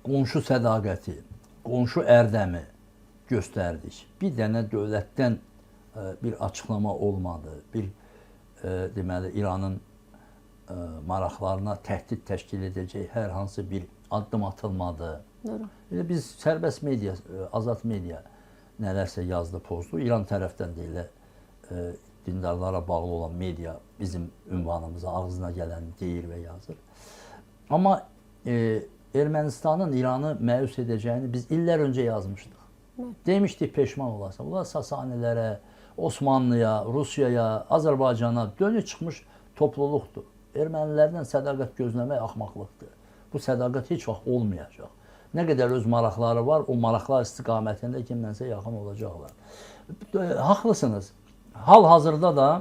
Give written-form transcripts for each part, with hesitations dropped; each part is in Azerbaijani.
Qonşu sədaqəti, qonşu ərdəmi göstərdik. Bir dənə dövlətdən bir açıqlama olmadı. Bir deməli İranın maraqlarına təhdid təşkil edəcək hər hansı bir addım atılmadı. Doğru. Elə biz sərbəst media, azad media nələrsə yazdı, pozdu. İran tərəfdən də elə dindarlara bağlı olan media bizim ünvanımıza ağzına gələni deyir və yazır. Amma Ermənistanın İranı məyus edəcəyini biz illər öncə yazmışdıq. Demişdik peşman olarsan. Bunlar Sasanilərə, Osmanlıya, Rusiyaya, Azərbaycana dönük çıxmış topluluqdur. Ermənilərdən sədaqət gözləmək axmaqlıqdır. Bu sədaqət heç vaxt olmayacaq. Nə qədər öz maraqları var, o maraqlar istiqamətində kimdənsə yaxın olacaqlar. Haqlısınız. Hal-hazırda da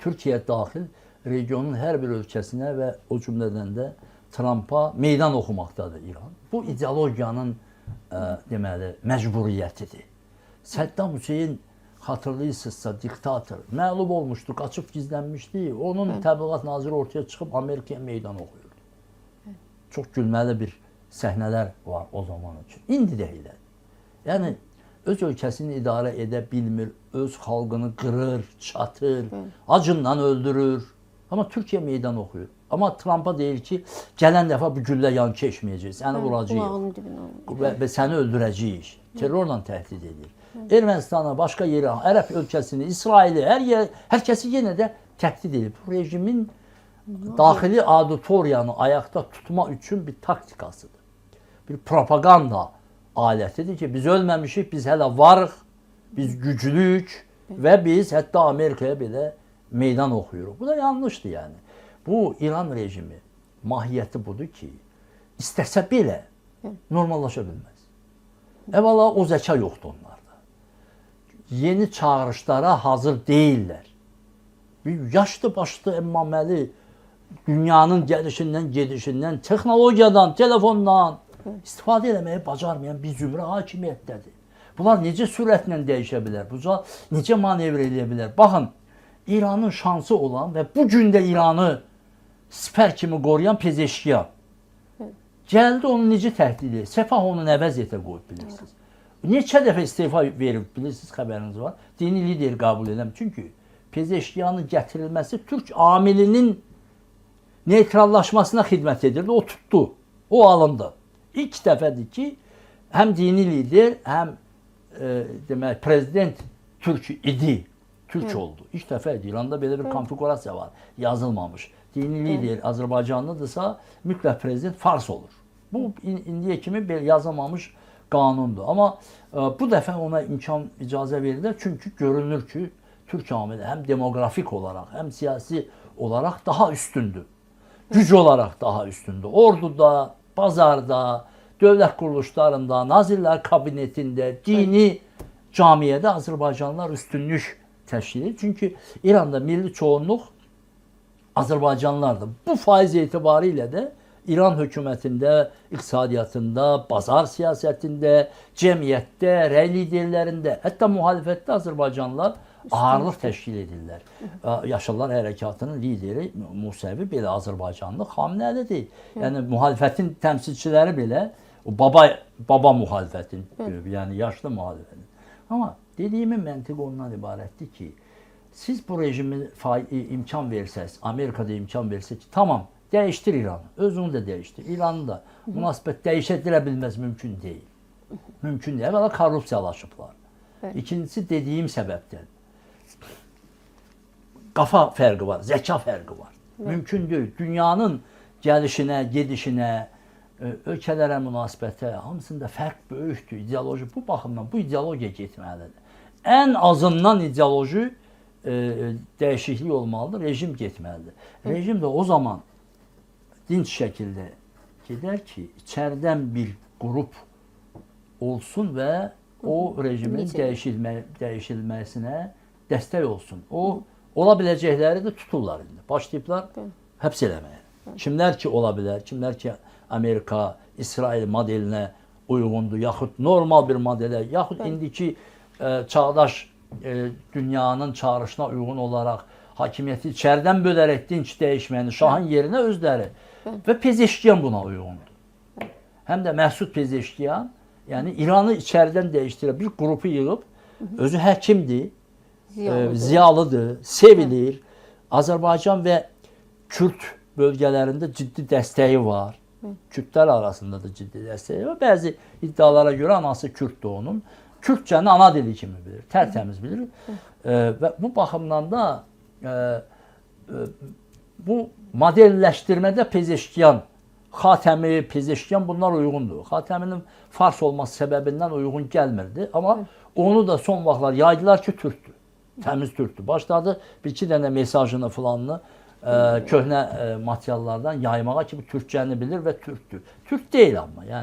Türkiyə daxil regionun hər bir ölkəsinə və o cümlədən də Trampa meydan oxumaqdadır İran. Bu ideologiyanın deməli məcburiyyətidir. Səddam Hüseyn xatırlayırsınızsa diktator məğlub olmuşdu, qaçıb gizlənmişdi. Onun təbliğat naziri ortaya çıxıb Amerikaya meydan oxuyurdu. Çox gülməli bir səhnələr var o zaman üçün. İndi də elədir. Yəni öz ölkəsini idarə edə bilmir, öz xalqını qırır, çatır, acından öldürür. Amma Türkiyə meydan oxuyur. Amma Trampa deyir ki, gələn dəfə bu güllə yan keçməyəcək, səni vuracağıq Qulağının dibinə oldu. və səni öldürəcəyik. Terrorla təhdid edir. Ermənistana, başqa yerə, Ərəb ölkəsini, İsraili, hər yer, hər kəsi yenə də təhdid edir. Bu rejimin daxili auditoriyanı ayaqda tutma üçün bir taktikasıdır. Bir propaganda alətidir ki, biz ölməmişik, biz hələ varıq, biz güclüyük və biz hətta Amerikaya belə meydan oxuyuruq. Bu da yanlışdır yəni. Bu İran rejimi mahiyyəti budur ki, istəsə belə normallaşa bilməz. Əvvəla o zəka yoxdur onlarda. Yeni çağırışlara hazır deyillər. Bir yaşlı başlı əmmaməli dünyanın gəlişindən, gedişindən, texnologiyadan, telefondan istifadə eləməyi bacarmayan bir zümrə hakimiyyətdədir. Bunlar necə sürətlə dəyişə bilər? Bunlar necə manevr eləyə bilər? Baxın, İranın şansı olan və bu gün də İranı sipər kimi qoruyan Pezeşkiyan. Gəldi onu necə təhdid edir? Səfah onu nə vəziyyətə qoyub bilirsiniz? Neçə dəfə istefa verib bilirsiniz, xəbəriniz var. Dini lider qəbul edəm. Çünki Pezeşkiyanın gətirilməsi Türk amilinin neytrallaşmasına xidmət edirdi. O tutdu. O alındı. İlk dəfədir ki, həm dini lider, həm demək prezident Türk idi. Türk oldu. İlk dəfə idi. İranda belə bir konfiqurasiya var. Yazılmamış. Dini lider Azərbaycanlıdırsa, mütləq prezident fars olur. Bu indiyə kimi belə yazılmamış qanundur. Amma bu dəfə ona imkan icazə verirlər. Çünki görünür ki, Türk amili həm demoqrafik olaraq, həm siyasi olaraq daha üstündür. Güc olaraq daha üstündür. Orduda, bazarda, dövlət quruluşlarında, Nazirlər Kabinetində, dini camiədə Azərbaycanlılar üstünlük təşkil edir. Çünki İranda milli çoğunluq Azərbaycanlılardır. Bu faiz etibarı ilə də İran hökumətində, iqtisadiyyatında, bazar siyasətində, cəmiyyətdə, rəy liderlərində, hətta müxalifətdə Azərbaycanlılar ağırlıq təşkil edirlər. Yaşıllar Hərəkatının lideri Musəvi belə Azərbaycanlı Xamnəlidir. Yəni müxalifətin təmsilçiləri belə o baba müxalifətin, yəni yaşlı müxalifətin. Amma dediyimin məntiqi ondan ibarətdir ki, siz bu rejimi imkan versəz, Amerikada imkan versə ki, tamam, dəyişdir İranı, özünü də dəyişdir, İranı da münasibət dəyişdirə bilməz, mümkün deyil. Mümkün deyil. Əvvəla korrupsiyalaşıblar. İkincisi dediyim səbəbdən. Qafa fərqi var, zəka fərqi var. Mümkün deyil. Dünyanın gəlişinə, gedişinə, ölkələrə münasibətə hamısında fərq böyükdür. İdeoloji bu baxımdan bu ideologiya getməlidir. Ən azından ideoloji dəyişiklik olmalıdır, rejim getməlidir. Rejim də o zaman dinc şəkildə gedər ki, içəridən bir qrup olsun və o rejimin dəyişilməsinə dəstək olsun. O ola biləcəkləri də tuturlar indi. Başlayıblar həbs eləməyə. Kimlər ki ola bilər, kimlər ki Amerika, İsrail modelinə uyğundur, yaxud normal bir modelə, yaxud indiki çağdaş dünyanın çağırışına uyğun olaraq hakimiyyəti içəridən bölərək dinc dəyişməyəni şahın yerinə özləri və Pezeşkiyan buna uyğundur. həm də Məsud Pezeşkiyan, yəni İranı içəridən dəyişdirə bir qrupu yığıb, özü həkimdir, Ziyalıdır. Ziyalıdır, sevilir. Azərbaycan və Kürd bölgələrində ciddi dəstəyi var. Kürdlər arasında da ciddi dəstəyi var. Bəzi iddialara görə anası Kürddür onun. Kürdcəni ana dili kimi bilir, tərtəmiz bilir. Və bu baxımdan da bu modelləşdirmədə Pezeşkiyan, Xatəmi, Pezeşkiyan bunlar uyğundur. Xatəminin fars olması səbəbindən uyğun gəlmirdi, amma onu da son vaxtlar yaydılar ki, türkdür. Təmiz türkdür. Başladı bir iki dənə mesajını filanını köhnə materiallardan yaymağa ki, bu türkcəni bilir və türkdür. Türk deyil amma. Yəni